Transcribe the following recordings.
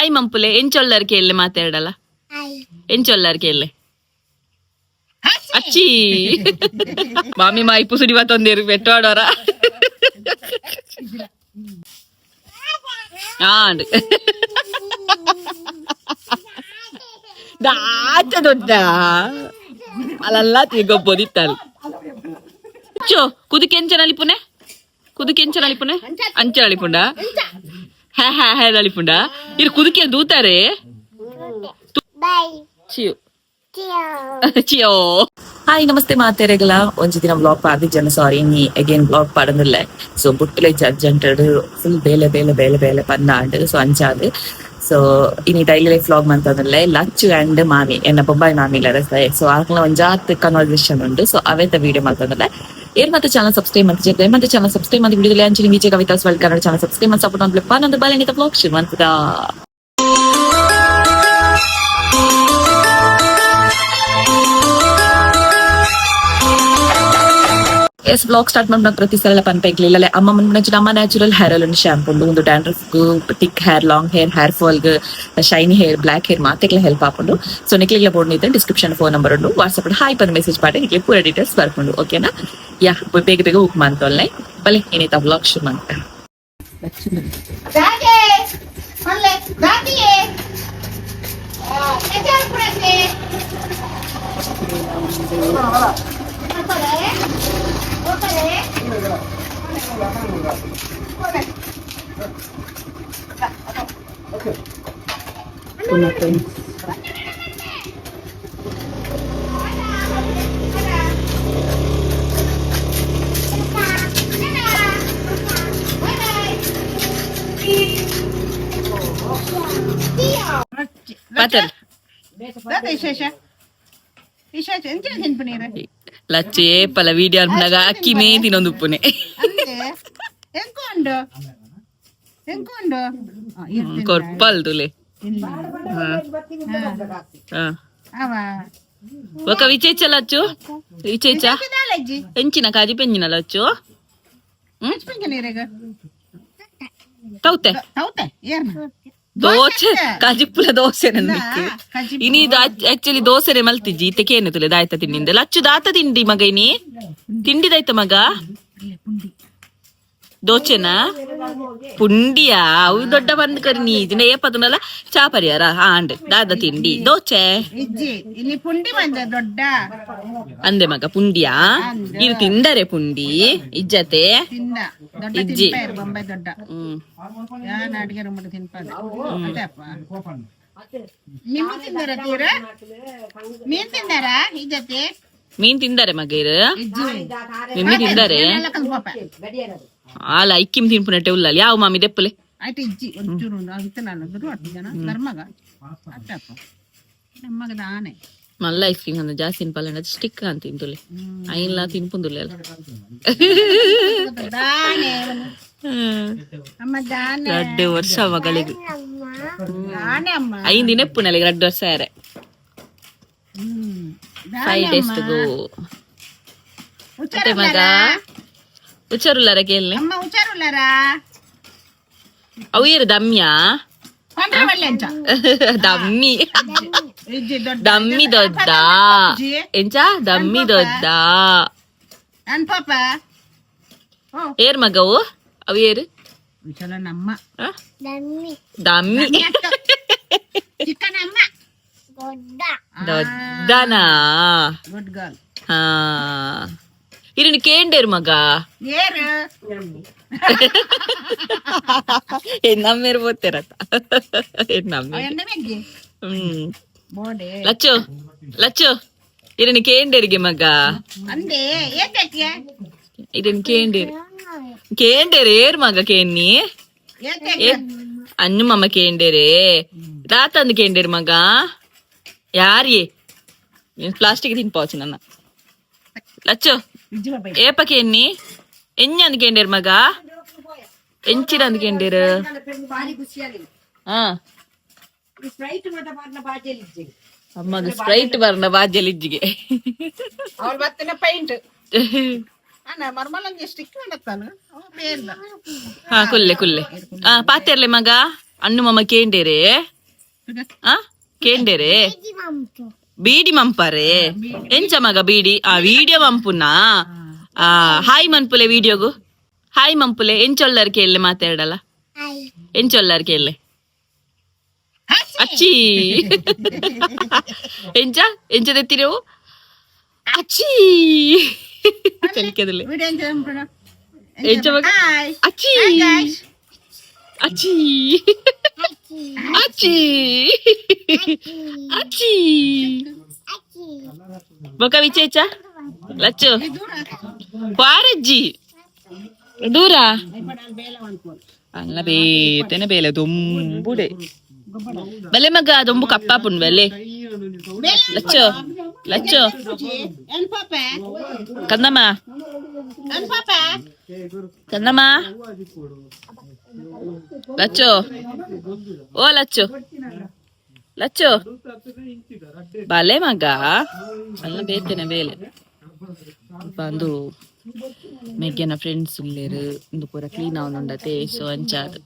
Hi ಮಂಪುಲೆ ಎಂಚೊಲ್ಲರ್ ಕೇಳ್ಲೆ ಮಾತಾಡಲ್ಲ. ಎಂಚೊಲ್ಲರ್ ಕೇಳ್ಲೆ. ಅಚ್ಚಿ ಮಾಮಿ ಮಾಯಿ ಪುಸುಡಿ ಮತ್ತೊಂದೇರು ಪೆಟ್ಟವಾಡೋರ ಆಂಡ್ ದಾಚ ದೊಡ್ಡ ಅಲ್ಲಲ್ಲ ತಿರ್ಗೊಬ್ಬೋದಿತ್ತಲ್ಲ. ಚೋ ಕುದುಕೆ ಎಂಚ ನಲಿಪುನೆ? ಕುದುಕೆ ಎಂಚ ನಲಿಪುನೆ? ಅಂಚ ನಲಿಪುಂಡ? ಹ್ಯಾ ಹ್ಯಾ ಹ್ಯಾ ನಲಿಪುಂಡ. ಇರು ಕುದುಕೆ ದೂತಾರೆ. ಚಿಯೋ ಚಿಯೋ. ಹಾಯ್, ನಮಸ್ತೆ ಮಾತೆರೆಗಳ. ಒಂಜಿ ದಿನ ಬ್ಲಾಗ್ ಪಾಡ್ದಿ ಜನ, ಸಾರಿ, ನೀ ಅಗೇನ್ ಬ್ಲಾಗ್ ಪಾಡೊಂದಿಲ್ಲ. ಸೊ ಬುಟ್ಟಲೆ ಅರ್ಜೆಂಟ್ ಫುಲ್ ಬೇಲೆ ಬೇಲೆ ಬೇಲೆ ಬೇಲೆ ಪನ್ನಾಂಡ್. ಸೊ ಅಂಚಾದ್ ಸೊ ಇನಿ ಡೈಲಿ ಲೈಫ್ ವ್ಲಾಗ್ ಮಂತಂದಿಲ್ಲ. ಲಚ್ಚು ಅಂಡ್ ಮಾಮಿ, ಎನ್ನ ಬೊಂಬಾಯಿ ಮಾಮಿ ಇಲ್ಲರ. ಸೊ ಆಕ್ಲ ಒಂಜಾತ್ ಕನ್ವರ್ಸೇಷನ್ ಉಂಡು. ಸೊ ಅವೇತ ವಿಡಿಯೋ ಮಂತಂದಿಲ್ಲ. ಏರ್ ಮತ್ತೆ ಚಾನಲ್ ಸಬ್ಸ್ಕ್ರೈಬ್ ಅಂತ ಜೊತೆ ಮತ್ತೆ ಚಾನಲ್ ಸಬ್ಸ್ಕ್ರೈಬ್ ಮಾಡಿ ವಿಡಿಯೋ ಅಂಚಿನ Vijaya Kavitha's world Kannada channel subscribe ಮಾಡಿ ಸಪೋರ್ಟ್ ಅಂತ ನಂದು. ಬಾಲೆ ಬ್ಲಾಗ್ ಶುರು ಮಾಡ್ತದ. ಎಸ್, ಬ್ಲಾಗ್ ಸ್ಟಾರ್ಟ್ ಮಾಡ್ಬೇಕು ಪ್ರತಿ ಸಲ ಪನ್ಪೆಗ್ಲಿಲ್ಲ. ಅಮ್ಮ ಮುನ್ಪುನಂಚಿನ ಅಮ್ಮ ನ್ಯಾಚುರಲ್ ಹೇರ್ ಆಯಿಲ್ ಒಂದು ಶಾಂಪೂ ಉಂಡು. ಒಂದು dandruff, thick hair, long hair, hair fall, shiny hair, black hair ಮಾತೆಗ್ಲ help ಆಪುಂಡು. ಸೊ ನಿಕ್ಲೆಗ್ಲ ಬೋರ್ಡ್ ಡಿಸ್ಕ್ರಿಪ್ಷನ್ ಫೋನ್ ನಂಬರ್ ಉಂಡು. ವಾಟ್ಸ್ಆಪ್ ಹಾಯ್ ಪಂದ್ ಮೆಸೇಜ್ ಪಾಡಿ ನಿಕ್ಲೆ ಪೂರ ಡೀಟೇಲ್ಸ್ ಬರ್ಪುಂಡು, ಓಕೆನಾ? ಯಾ, ಬೇಗ ಬೇಗ ಬುಕ್ ಮಂತೊಲ್ಲೆ. ಬಲೆ, ಏನಿತ ಬ್ಲಾಗ್ ಶುರು ಮಂತ. ದಾದೆ ಪನ್ಲೆ ದಾದಿಯೇ ಎಂಚಾರ್ ಪುರಸೆ ಓಪರೆ ಓಪರೆ. ಮಾತಾಡ. ದಾದ ವಿಶೇಷ ವಿಶೇಷ ಎಂಚಿನ ತಿನ್ಪುನೀರು? ಲಚ್ಚು ಏಪಲ ವಿಡಿಯೋ ಅನ್ಪುನಗ ಅಕ್ಕಿ ಮೇ ತಿನ್ನೊಂದು ಉಪ್ಪುನೆ. ಅಂದೆ ಎಂಕುಂಡು ಎಂಕುಂಡು. ಕೊರ್ಪಲ್ ತುಲೆ. ಅವ. ఒక ವಿಚೇಚ ಲಚ್ಚು, ವಿಚೇಚ. ದಾಲಜ್ಜಿ. ಎಂಚಿನ ಕಾಜಿ ಪೆಂಜಿನ ಲಚ್ಚು? ನೀರಾಗ. ತೌತೆ. ತೌತೆ ಏರ್ನ. ದೋಸೆ, ಕಾಜಿಪ್ಪುಲ ದೋಸೆ ನನ್ನಿಕ್ಕೆ. ಇನಿ ಆಕ್ಚುಲಿ ದೋಸೆನೆ ಮಲ್ತಿಜ್ಜಿ. ಇತ್ತೆ ಕೇನೆ ತುಲೆ ದಾಯ್ತ ತಿಂಡಿಂದ. ಲಚ್ಚು ದಾತ ತಿಂಡಿ ಮಗ? ಇನಿ ತಿಂಡಿದಾಯ್ತ ಮಗ? ದೋಚೆನಾ ಪುಂಡಿಯಾ? ಅವು ದೊಡ್ಡ ಬಂದ್ ಕರಿ ನೀ ಇದನ್ನ ಏಪದನಲ್ಲ ಚಾ ಪರಿಯಾರ ಆಂಡ್ ದಾದ ತಿಂಡಿ ದೋಚೆ. ಇಜ್ಜಿ, ಇಲ್ಲಿ ಪುಂಡಿ ಬಂದ ದೊಡ್ಡ. ಅಂದೆ ಮಗ, ಪುಂಡಿಯಾ? ಇದು ತಿಂದರೆ ಪುಂಡಿ ಇಜ್ಜತೆ. ತಿಂದ ದೊಡ್ಡ. ಇಜ್ಜಿ. ತಿನ್ಪಾಯರು ಬೊಂಬೈ ದೊಡ್ಡ. ಯಾನ್ ಅಡಿಗೆ ರೂಮ್ ತಿನ್ಪಾದೆ ಅದೇ ಅಪ್ಪ. ನಿಮ್ಮ ತಿಂದಾರ ತೀರ? ಮೀನ್ ತಿಂದಾರ ಇಜ್ಜತೆ? ಮೀನ್ ತಿಂದರೆ ಮಗ ಇರು? ಇಜ್ಜಿ. ನಿಮ್ಮಿ ತಿಂದರೆ? ಎಲ್ಲ ಕಲ್ಪಪ್ಪ. ಆಲ ಐಕ್ಕಿಂ ತಿನ್ಪುನಟ್ಟೆ ಉಲ್ಲಲ್ ಯಾವ ಮಾಮಿ ದೆಪ್ಪಲೆ. ಆಯ್ತು, ಇಜ್ಜಿ ಒಂಚೂರು ಉಂಡು ಅಂತ ನಾನು ದುಡ್ಡು ಜನ ಧರ್ಮಗ ಅತ್ತಪ್ಪ ನಮ್ಮಗದ ಆನೆ. ಮಲ್ಲ ಐಸ್ ಕ್ರೀಮ್ ಅಂದ್ರೆ ಜಾಸ್ತಿ ತಿನ್ಪಲ್ಲ, ಸ್ಟಿಕ್ ಅಂತ ತಿಂತುಲೆ. ಐನ್ಲ ತಿನ್ಪುಂದುಲೆ ಅಲ್ಲ. ದಾನೆ ಅಮ್ಮ ದಾನೆ. ರಡ್ಡು ವರ್ಷ ಮಗಳಿಗೆ. ದಾನೆ ಅಮ್ಮ. ಐದು ದಿನ ಎಪ್ಪುನಲ್ಲಿಗೆ 2 ವರ್ಷ ಯಾರೆ. 5 ಡೇಸ್ ಟು ಗೋ. ಮತ್ತೆ ಮಗ, ಹುಷಾರುಲ್ಲಾರ ಕೇಳನೆ. ಅಮ್ಮ ಹುಷಾರುಲ್ಲಾರ? ಅವು ಏರು ದಮ್ಯಾ? ಪಂಡ್ರೆ ಒಳ್ಳೆ ಅಂಚ. ದಮ್ಮಿ. ಇಜ್ಜಿ ದೊಡ್ಡ. ದಮ್ಮಿ ದೊಡ್ಡ ಎಂಚ ದಮ್ಮಿ ದೊಡ್ಡ. ನನ್ ಪಾಪ ಓ. ಏರ್ ಮಗವು ಅವು ಏರು? ವಿಶಾಲ ನಮ್ಮ. ಆ? ದಮ್ಮಿ. ಚಿಕ್ಕನ ಅಮ್ಮ. ದೊಡ್ಡನಾ? Good girl. ಹಾ, ಇರಿನ ಕೇಂಡೇರು ಮಗ. ಏರು. ನಮ್ಮೇರು ಬೋತೇರತ್ತ ನಮ್ಮೆ. ಎಣ್ಣೆ ಮೆಗ್ಗಿ. ಬೋಡೆ. ಲಚ್ಚು ಲಚ್ಚು, ಇರಿನ ಕೇಂಡೇರಿಗೆ ಮಗ. ಅಂದೆ ಏತಕ್ಕೆ? ಇರಿನ ಕೇಂಡೇರು ಕೇಂಡೇರು ಏರ್ ಮಗ ಕೇನ್ನಿ? ಏತಕ್ಕೆ? ಏ ಅನ್ನು ಮಮ್ಮ ಕೇಂಡೇರೆ ದಾತಂದು ಕೇಂಡೇರು ಮಗ. ಯಾರಿಯೇ ನೀನ್? ಪ್ಲಾಸ್ಟಿಕ್ ತಿನ್ಪೋಚು ನನ್ನ ಲಚ್ಚು. ಇಜ್ಜಿ ಬಾಬಾ. ಏಪ ಕೇನ್ನಿ? ಎಂಜಂದು ಕೇಂಡೇರು ಮಗ? ಎಂಚಿರಂದು ಕೇಂಡೇರು? ಹಾ ಅಮ್ಮಗ ಸ್ಪ್ರೈಟ್ ಬರ್ನ ಬಾಜಲಿ ಇಜ್ಜಿಗೆ. ಅವಳು ಬತ್ತಿನ ಪೈಂಟ್ ಅಣ್ಣ ಮರ್ಮಲಂಗೆ ಸ್ಟಿಕ್ ಮಾಡತ್ತಾನು ಅವ ಬೇರ್ದ. ಹಾ, ಕುಲ್ಲೆ ಕುಲ್ಲೆ. ಆ ಪಾತೆರ್ಲೆ ಮಗ, ಅಣ್ಣು ಮಮ್ಮ ಕೇಂಡೇರೆ. ಆ ಕೇಂಡೇರೆ ಬೀಡಿ ಮಂಪಾರೆ ಎಂಚ ಮಗ ಬೀಡಿ ಆ ವಿಡಿಯೋ ಮಂಪುನಾ ಆ ಹಾಯ್ ಮನ್ಪುಲೆ ವಿಡಿಯೋಗು ಹಾಯ್ ಮಂಪುಲೆ ಎಂಚೊಲ್ಲರ್ ಕೇಳ್ಲೆ ಮಾತಾಡಲ್ಲ ಎಂಚೊಲ್ಲರ್ ಕೇಳ್ಲೆ ಅಚ್ಚಿ ಎಂಚ ಎಂಚ ತೆತ್ತಿರೆವು ಅಚ್ಚಿ ಚಲಿಕೆದಲೆ ವಿಡಿಯೋ ಎಂಚ ಮಂಪುನ ಎಂಚ ಮಗ ಹಾಯ್ ಅಚ್ಚಿ ಅಚ್ಚಿ ಅಚ್ಚಿ ಅಚ್ಚಿ ಬೊಕ ವಿಚೇಚ ಲಚ್ಚು ಕ್ವಾರಜ್ಜಿ ದೂರ ಅಲ್ಲ ಬೇತೇನೆ ಬೇಲೆ ದೊಂಬುಡೆ ಬಲೆ ಮಗ ದೊಂಬು ಕಪ್ಪಾಪುನ್ ಬಲೆ ಲಚ್ಚು ಲಚ್ಚು ಎನ್ ಪಾಪೆ ಕಂದಮ್ಮ ಎನ್ ಪಾಪೆ ಕಂದಮ್ಮ ಲಚ್ಚು ಓ ಲಚ್ಚು ಲಚ್ಚು ಬಲೆ ಮಗ ಅಲ್ಲ ಬೇತೇನೆ ಬೇಲೆ ಬಂದು ಮೆಗ್ಗೆನ ಫ್ರೆಂಡ್ಸ್ ಉಲ್ಲೇರು ಇಂದು ಪೂರ ಕ್ಲೀನ್ ಅವನುಂಡತೆ ಸೊ ಅಂಚಾದು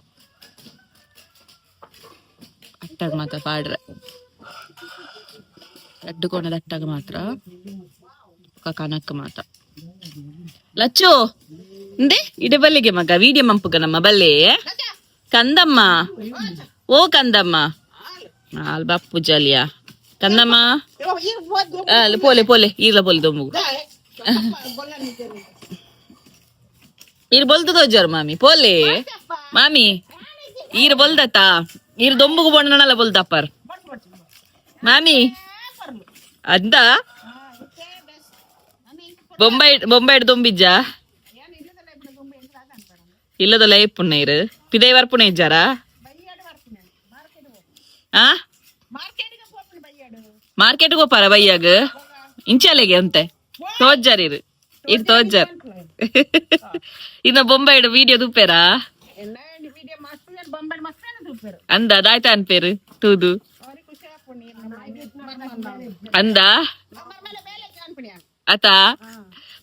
ಅಟ್ಟಾಗ ಮಾತ್ರ ಪಾಡ್ರೆ ರಡ್ಡು ಕೋಣದ ಅಟ್ಟಾಗ ಮಾತ್ರ ಕನಕ್ ಮಾತ್ರ ಲಚ್ಚು ಇಂದೆ ಇಡೆ ಬಲ್ಲಿಗೆ ಮಗ ವಿಡಿಯೋ ಮಂಪುಗ ನಮ್ಮ ಬಲ್ಲೆ ಕಂದಮ್ಮ ಓ ಕಂದಮ್ಮ ಆಲ್ ಬಪ್ಪು ಜಲಿಯ ಕಂದಮ್ಮ ಪೋಲೆ ಪೋಲೆ ಈರ್ಲ ಪೋಲೆ ದೊಂಬುಗು ಈರ್ ಬೊಲ್ದು ತೋಜಾರು ಮಾಮಿ ಪೋಲೆ ಮಾಮಿ ಈರ್ ಬೊಲ್ದತ್ತ ಈರ್ ದೊಂಬುಗು ಬೊಣ್ಣನಲ್ಲ ಬೊಲ್ದಪ್ಪರ್ ಮಾಮಿ ಅಂದ ಬೊಂಬೈ ಬೊಂಬೈ ದೊಂಬಿಜ್ಜ ಇಲ್ಲದಲ್ಲ ಇಪ್ಪುಣ್ಣ ಇರು ಪಿದೈ ವರ್ಪುಣ ಇಜ್ಜಾರ ಆ ಮಾರ್ಕೆಟ್ ಗೋಪಾರ ಬೈಯಾಗ ಇಂಚಾಲೆಗೆ ಅಂತೆ ತೋಜ್ಜಾರ್ ಇರು ಇರ್ ತೋಜ್ಜಾರ್ ಇನ್ನ ಬೊಂಬೈ ವಿಡಿಯೋ ತೂಪೇರಾ ಅಂದ ಅದಾಯ್ತ ಅನ್ಪೇರು ತೂದು ಅಂದ ಆತ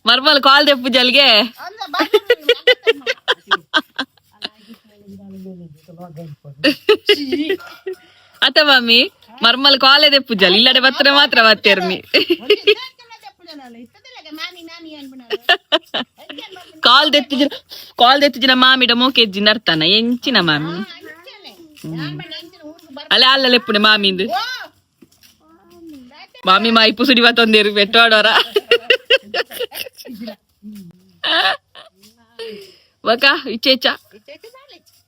ಮರ್ಮಲ್ ಕಾಲ್ ದೆಪ್ಪು ಜಲ್ಗೆ ಅತ ಮಾಮಿ ಮರ್ಮಲ್ ಕಾಲೇ ದೆಪ್ಪು ಜಲ್ ಇಲ್ಲಡೆ ಬತ್ತರೆ ಮಾತ್ರ ಬತ್ತೇರ್ಮಿ ಕಾಲ್ ದೆತ್ತಿಜಿನ ಕಾಲ್ ದೆತ್ತಿಜಿನ ಮಾಮಿಡ ಮೋಕೆಜ್ಜಿ ನರ್ತಾನ ಎಂಚಿನ ಮಾಮಿ ಅಲ್ಲ ಅಲ್ಲ ಲೆಪ್ಪುನೆ ಮಾಮಿಂದು ಮಾಮಿ ಮಾ ಇಪ್ಪು ಸುಡಿ ಬತ್ತೊಂದೇರು ಬೆಟ್ಟವಾಡೋರ ಬಕ ಇಚ್ಚೇಚ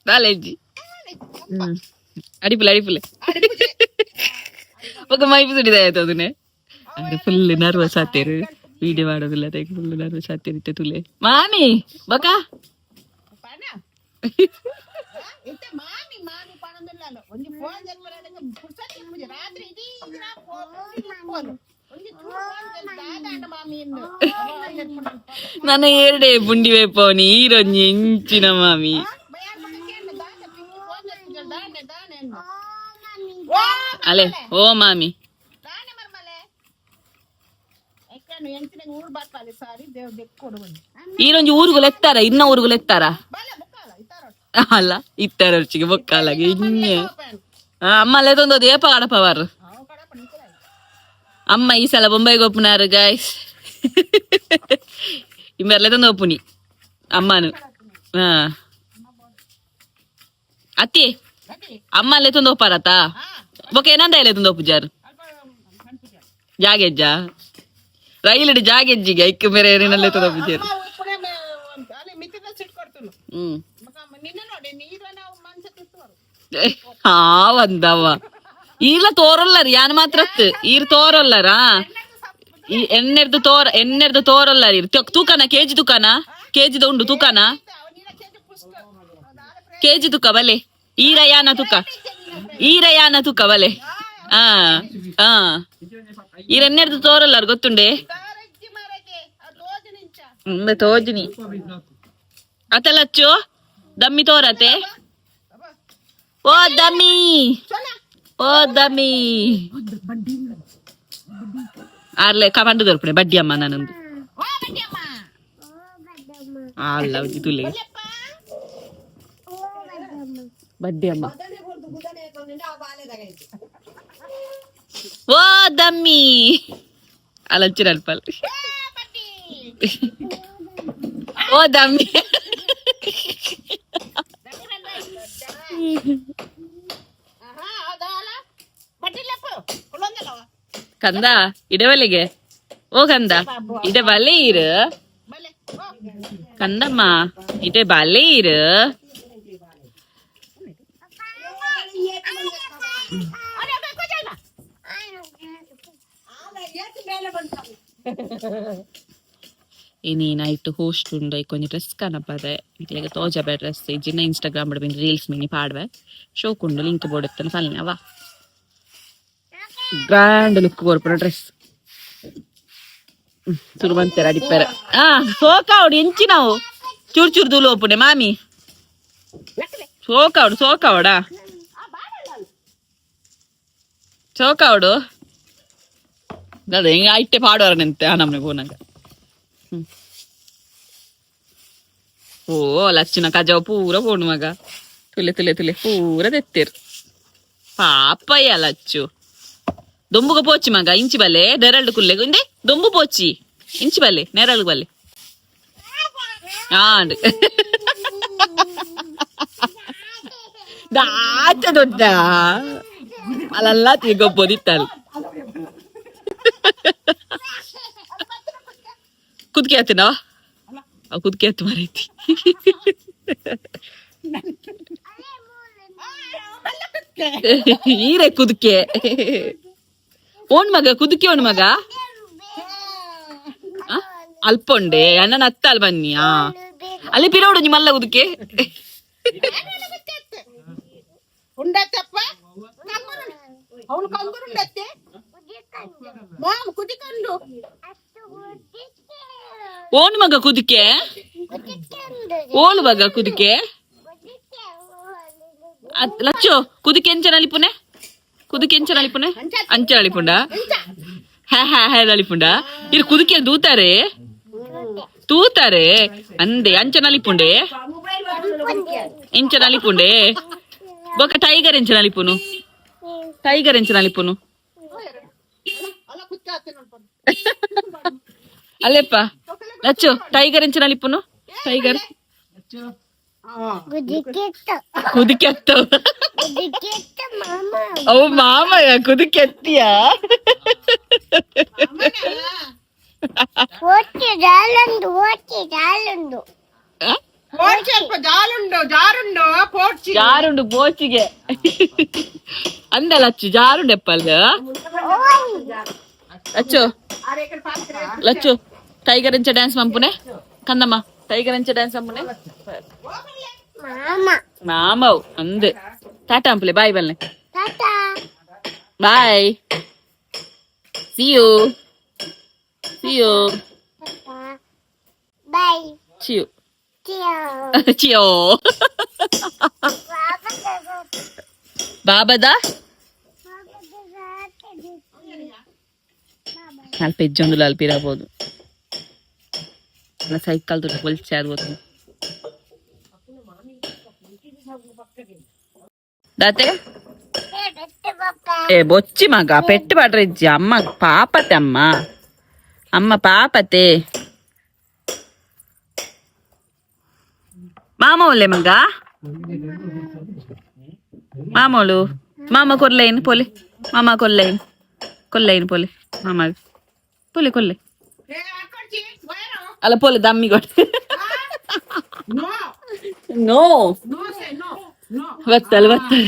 ಕಾಲೇಜಿ ಅಡಿಪುಲೆ ಅಡಿಪುಲೆ ಬೊಕ ಮೈಪು ಸುಡಿದ ಆಯ್ತು ಅದನ್ನೇ ಅಂದ್ರೆ ಫುಲ್ ನರ್ವಸ್ ಆತೇರು ವಿಡಿಯೋ ಮಾಡೋದಿಲ್ಲ ಅದಕ್ಕೆ ಫುಲ್ ನರ್ವಸ್ ಆತೇರಿತ್ತೆ ತುಲೆ ಮಾಮಿ ಬಕ ಮಾಮಿ ಮಾಮಿ ಪಣೊಂದುಲ್ಲಾಲು ಒಂಜಿ ಫೋನ್ ಜಲ್ಪಲಾಡಂಗ ಪುರ್ಸತ್ ಇಪ್ಪುಜಿ ರಾತ್ರಿ ಇಡೀ ದಿನ ಫೋನ್ ಒಂಜಿ ಚೂರು ಫೋನ್ ದಾದಾಂಡ ಮಾಮಿ ಇಂದು ನನ್ನ ಎರಡೇ ಪುಂಡಿ ವೇಪೋನಿ ಈರೊಂಜಿ ಎಂಚಿನ ಮಾಮಿ ಅಲೆ ಓ ಮಾಮಿ ಈರೊಂಜಿ ಊರುಗುಲು ಎತ್ತಾರ ಇನ್ನ ಊರುಗುಲು ಎತ್ತಾರ ಅಲ್ಲ ಇತ್ತಾರ ರುಚಿಗೆ ಬೊಕ್ಕಾಲಾಗೆ ಇನ್ನೆ ಅಮ್ಮ ಅಲ್ಲೇ ತಂದೋದು ಏಪ ಕಡಪವಾರು ಅಮ್ಮ ಈ ಸಲ ಬೊಂಬೈಗೆ ಒಪ್ಪುನಾರು ಗಾಯ್ಸ್ ಇಂಬೆರ್ಲೆ ತಂದು ಒಪ್ಪುನಿ ಅಮ್ಮನು ಹಾ ಅತ್ತಿ ಅಮ್ಮ ಅಲ್ಲೇ ತಂದು ಒಪ್ಪಾರತಾ ಬೊಕ್ಕ ಏನಂದ ಎಲ್ಲ ತಂದು ಒಪ್ಪುಜಾರು ಜಾಗೆಜ್ಜ ರೈಲ್ ಜಾಗೆಜ್ಜಿಗೆ ಐಕ್ ಮೇರೆ ಏನೇನಲ್ಲೇ ತಂದು ಒಪ್ಪುಜಾರು ಹ್ಮ್ ಆ ಒಂದವ ಈರ್ಲ ತೋರೊಲ್ಲರ್ ಯಾನ್ ಮಾತ್ರ ಈರ್ ತೋರೊಲ್ಲರಾ ಈ ಎಣ್ಣೆರ್ದು ತೋರ ಎಣ್ಣೆರ್ದು ತೋರೊಲ್ಲರ್ ಇರ್ ತೂಕನ ಕೆಜಿ ತೂಕನ ಕೆಜಿದ ಉಂಡು ತೂಕನ ಕೆಜಿ ತೂಕ ಬಲೆ ಈರ ಯಾನ ತೂಕ ಈರ ಯಾನ ತೂಕ ಬಲೆ ಆ ಆ ಈರ್ ಎಣ್ಣೆರ್ದು ತೋರೊಲ್ಲರ್ ಗೊತ್ತುಂಡೆ ತೋಜಿನಿ ಅತಲಚ್ಚು ದಮ್ಮಿ ತೋರತೆ ಓ ದಮ್ಮಿ ಓ ದಮ್ಮಿ ಆರ್ಲೆ ಕಮಂಡು ದೊರ್ಪುಣೆ ಬಡ್ಡಿ ಅಮ್ಮ ನಾನೊಂದು ಅಲ್ಲ ತುಲೆ ಬಡ್ಡಿ ಅಮ್ಮ ಓ ದಮ್ಮಿ ಅಲಚ್ಚು ಅಲ್ಪಲ್. ಓ ದಮ್ಮಿ. ಕಂದ ಇಡವಲಿಗೆ. ಓ ಕಂದ, ಇಡೆ ಬಲೆ ಇರು. ಕಂದಮ್ಮ, ಇಡೆ ಬಲೆ ಇರು. ಇನಿ ನೈಟ್ ಹೋಸ್ಟ್ ಉಂಡು, ಕೊಂಚ ಡ್ರೆಸ್ ಕನಪದೆ. ಇಟ್ಲಿಗೆ ತೋಜಬೆ ಡ್ರೆಸ್ ಇಜ್ಜಿನ ಇನ್ಸ್ಟಾಗ್ರಾಮ್ ಬಿನ್ ರೀಲ್ಸ್ ಮಿನಿ ಪಾಡ್ವೆ. ಶೋಕ್ ಉಂಡು, ಲಿಂಕ್ ಬೋರ್ಡ್ ಇತ್ತನ ಫಲ್ನೆ ಅವ ಗ್ರ್ಯಾಂಡ್ ಲುಕ್ ಕೊರ್ಪುನ ಡ್ರೆಸ್. ಸುರು ಬಂತೆರ್ ಅಡಿಪೆರೆ. ಆ ಸೋಕಾವಡು ಎಂಚಿನವು ಚೂರ್ ಚೂರ್ ದೂಲು ಒಪ್ಪುನೆ ಮಾಮಿ. ಸೋಕಾವಡು ಸೋಕಾವಡ ಸೋಕಾವಡು. ಅದೇ ಹಿಂಗ ಐಟೆ ಪಾಡುವಾರ ನಿಂತೆ. ಆ ನಮ್ನೆ ಪೋನಗ. ಓ ಲಚ್ಚಿನ ಕಜಾವ್ ಪೂರ ಪೋಣು ಮಗ. ತುಲೆ ತುಲೆ ತುಲೆ ಪೂರ ತೆತ್ತೇರು ಪಾಪಯ್ಯ ಲಚ್ಚು. ದೊಂಬುಗ ಪೋಚಿ ಮಗ, ಇಂಚಿ ಬಲ್ಲೆ ನೆರಳು ಕುಲ್ಲೆ. ಇಂದೆ ದೊಂಬು ಪೋಚಿ, ಇಂಚಿ ಬಲ್ಲೆ ನೆರಳು ಬಲ್ಲೆ. ಆಂಡ್ ದಾಚ ದೊಡ್ಡ ಅಲ್ಲಲ್ಲ ತಿರ್ಗೊಪ್ಪೋದಿತ್ತಲ್ಲ. ಕುದ್ಕೆ ಆತನಾ? ಕುದ್ಕೆ ಆತು ಮಾರೈತಿ. ಈರೆ ಕುದ್ಕೆ ಓಣ್ ಮಗ, ಕುದುಕೆ ಓಣ್ ಮಗ. ಅಲ್ಪ ಉಂಡೆ ಅಣ್ಣನ ಅತ್ತಲ್ ಬನ್ನಿ. ಆ ಅಲ್ಲಿ ಪಿರೋಡು ನಿಮ್ಮಲ್ಲ ಕುದುಕೆ. ಓಣ್ ಮಗ ಕುದುಕೆ, ಓಳು ಮಗ ಕುದುಕೆ. ಲಚ್ಚು, ಕುದುಕೆ ಎಂಚ ನಲಿಪುನೆ? ಕುದುಕೆ ಎಂಚ ನಲಿಪುನೆ? ಅಂಚ ನಲಿಪುಂಡ? ಹ್ಯಾ ಹ್ಯಾ ಹ್ಯಾ ನಲಿಪುಂಡ. ಇರು ಕುದುಕೆ ದೂತಾರೆ ತೂತಾರೆ ಅಂದೆ. ಅಂಚ ನಲಿಪುಂಡೆ, ಇಂಚ ನಲಿಪುಂಡೆ. ಬೊಕ ಟೈಗರ್ ಎಂಚ ನಲಿಪುನು? ಟೈಗರ್ ಎಂಚ ನಲಿಪುನು? ಅಲ್ಲೆಪ್ಪ ಲಚ್ಚು, ಟೈಗರ್ ಎಂಚ ನಲಿಪುನು? ಟೈಗರ್ ಕುದುಕೆತ್ತು. ಅವು ಮಾಮಯ್ಯ ಕುದುಕೆತ್ತಿಯ. ಜಾರುಂಡು ಬೋಚಿಗೆ ಅಂದಲ್ಲ ಲಚ್ಚು, ಜಾರುಂಡು ಎಪ್ಪಲ್. ಲಚ್ಚು ಲಚ್ಚು, ಟೈಗರ್ ಎಂಚ ಡ್ಯಾನ್ಸ್ ಮಂಪುನೆ? ಕಂದಮ್ಮ, ಟೈಗರ್ ಎಂಚ ಡ್ಯಾನ್ಸ್ ಮಂಪುನೆ? ಮಾಮವ್ ಅಂದ್. ಟಾಟಾ ಅಂಪ್ಲೆ, ಬಾಯ್ ಬಲ್ನೆ. Bye, see you, see you. Bye. See you. ಚಿಯೋ. ಬಾಬದ ಅಲ್ಪ ಹೆಜ್ಜೊಂದು ಅಲ್ಪಿರಬಹುದು. ಸೈಕಲ್ ದುಡ್ಡು ಬೊಲ್ಚೆ ಆಗ್ಬೋದು. ದಾತೆ ಏ ಬೊಚ್ಚಿ ಮಗ, ಪೆಟ್ಟು ಪಾಡ್ರೆ ಇಜ್ಜಿ. ಅಮ್ಮ ಪಾಪತೆ, ಅಮ್ಮ ಅಮ್ಮ ಪಾಪತೆ. ಮಾಮ ಒಲ್ಲೆ ಮಗ, ಮಾಮೋಳು. ಮಾಮ ಕೊರ್ಲೈನ್ ಪೋಲೆ, ಮಾಮ ಕೊಲ್ಲೈನ್ ಕೊಲ್ಲೈನ್ ಪೋಲೆ, ಮಾಮ ಪೋಲೆ ಕೊಲ್ಲೆ ಅಲ್ಲ ಪೋಲೆ ದಮ್ಮಿ ಕೊಟ್ಟೆ. ನೋ ಬತ್ತಲ್ ಬತ್ತಲ್.